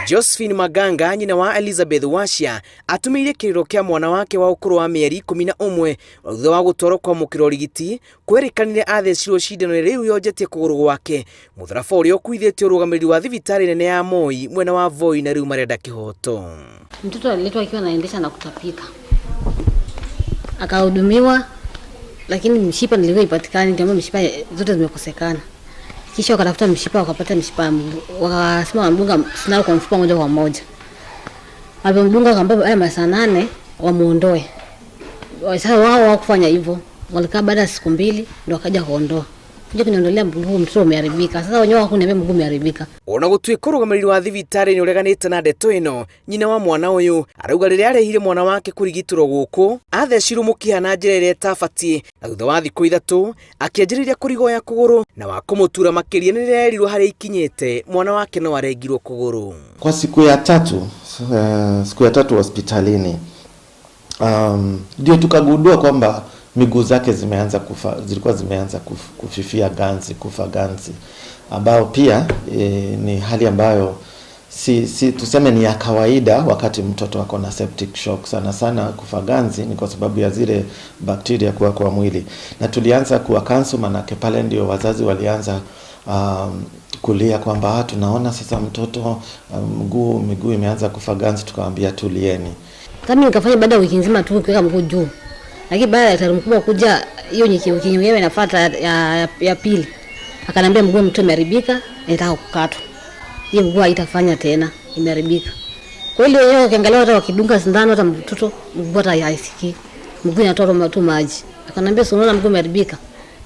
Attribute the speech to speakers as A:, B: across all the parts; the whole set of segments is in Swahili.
A: Josephine Maganga, nyina wa Elizabeth Wacia, atũmĩire kĩrĩro kĩa mwana wake wa ũkũrũ wa mĩeri 11 thutha wa gũtwarwo kwamũkĩra ũrigiti kwerĩkanire athecirwo cindano rĩu yonjetie kũgũrũ gwake, mũtharaba ũrĩa ũkuithĩtie ũrũgamĩrĩri wa thibitarĩ nene ya Moi mwena wa Voi, na rĩu marenda kĩhoto.
B: Mtoto aliletwa akiwa anaendesha na kutapika, akahudumiwa, lakini mshipa nilikuwa ipatikani, ndio mishipa zote zimekosekana. Kisha wakatafuta mshipa, wakapata mshipa, wakasema wanamdunga sindano kwa mfupa moja kwa moja. Walipomdunga wakaambia baada ya masaa 8 wamuondoe. Sasa wao hawakufanya hivyo, walikaa baada ya siku 2 ndio wakaja kuondoa. Kuja kuniondolea mguu, mtoto umeharibika. Sasa wenyewe hawakuniambia mguu umeharibika.
A: Ona gũtuĩka ũrũgamĩrĩri wa thibitarĩ nĩ ũreganĩte na ndeto ĩno, nyina wa mwana ũyũ arauga rĩrĩa arehire mwana wake kũrigitĩrwo gũkũ athecirwo mũkiha na njĩra ĩrĩa ĩtabatiĩ, na thutha wa thikũ 3 akĩanjĩrĩria kũrigoya kũgũrũ, na wa kũmũtura makĩria nĩ rĩrĩa erirwo harĩa ikinyĩte mwana wake no arengirwo kũgũrũ.
C: Kwa siku ya tatu hospitalini, ndio tukagundua kwamba miguu zake zimeanza kufa, zilikuwa zimeanza kufifia ganzi, kufa ganzi, ambao pia ni hali ambayo si tuseme ni ya kawaida wakati mtoto ako na septic shock. Sana sana kufa ganzi ni kwa sababu ya zile bakteria kuwa kwa mwili, na tulianza kuwa counsel, manake pale ndio wazazi walianza kulia kwamba tunaona sasa mtoto miguu imeanza kufa ganzi. Tukawaambia tulieni.
B: Kama nikafanya baada ya wiki nzima tu kuweka mguu juu, lakini baada ya daktari mkubwa kuja hiyo wiki nyingine inafuata ya pili, akaniambia mguu mtoto umeharibika, nataka kukatwa. Hiyo mguu haitafanya tena, imeharibika. Kwa hiyo wenyewe wakiangalia, hata wakidunga sindano hata mtoto mguu hata haisikii. Mguu inatoa tu maji. Akaniambia si unaona mguu umeharibika.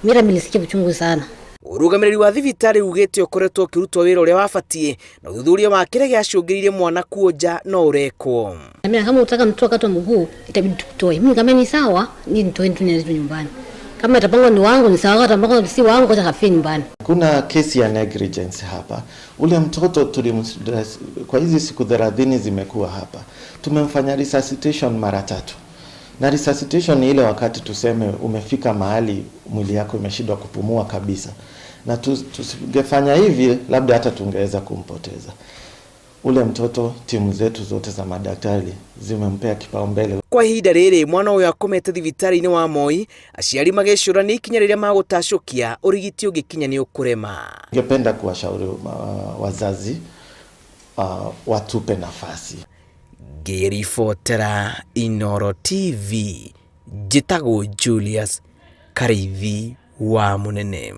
B: Mimi nilisikia uchungu sana.
A: Ũrũgamĩrĩri wa thibitarĩ ugĩte ũkoretwo ũkĩrutwo wĩra ũrĩa wabatiĩ, na ũthuthuria wa kĩrĩa gĩacũngĩrĩirie mwana kuonja no ũrekwo.
B: Mimi kama utaka mtoto akatwe mguu itabidi tukutoe. Mimi kama ni sawa, ni nitoe tu niende tu nyumbani. Kama itapangwa ni wangu ni sawa, kama si wangu acha kafie nyumbani.
C: Kuna kesi ya negligence hapa. Ule mtoto kwa hizi siku 30 zimekuwa hapa, tumemfanya resuscitation mara 3. Na resuscitation ni ile wakati tuseme umefika mahali mwili yako imeshindwa kupumua kabisa. Na tusingefanya hivi labda hata tungeweza kumpoteza. Ule mtoto timu zetu zote za madaktari zimempea kipaumbele.
A: Kwa ihinda rĩrĩ mwana ũyũ akomete thibitarĩ-inĩ wa Moi, aciari magĩcũrania ikinya rĩrĩa magũtacũkia ũrigiti ũngĩkinya nĩ ũkũrema.
C: Ningependa kuwashauri wazazi watupe nafasi.
A: Ngĩribotera Inooro TV, njĩtagwo Julius Karĩithi wa Mũnene.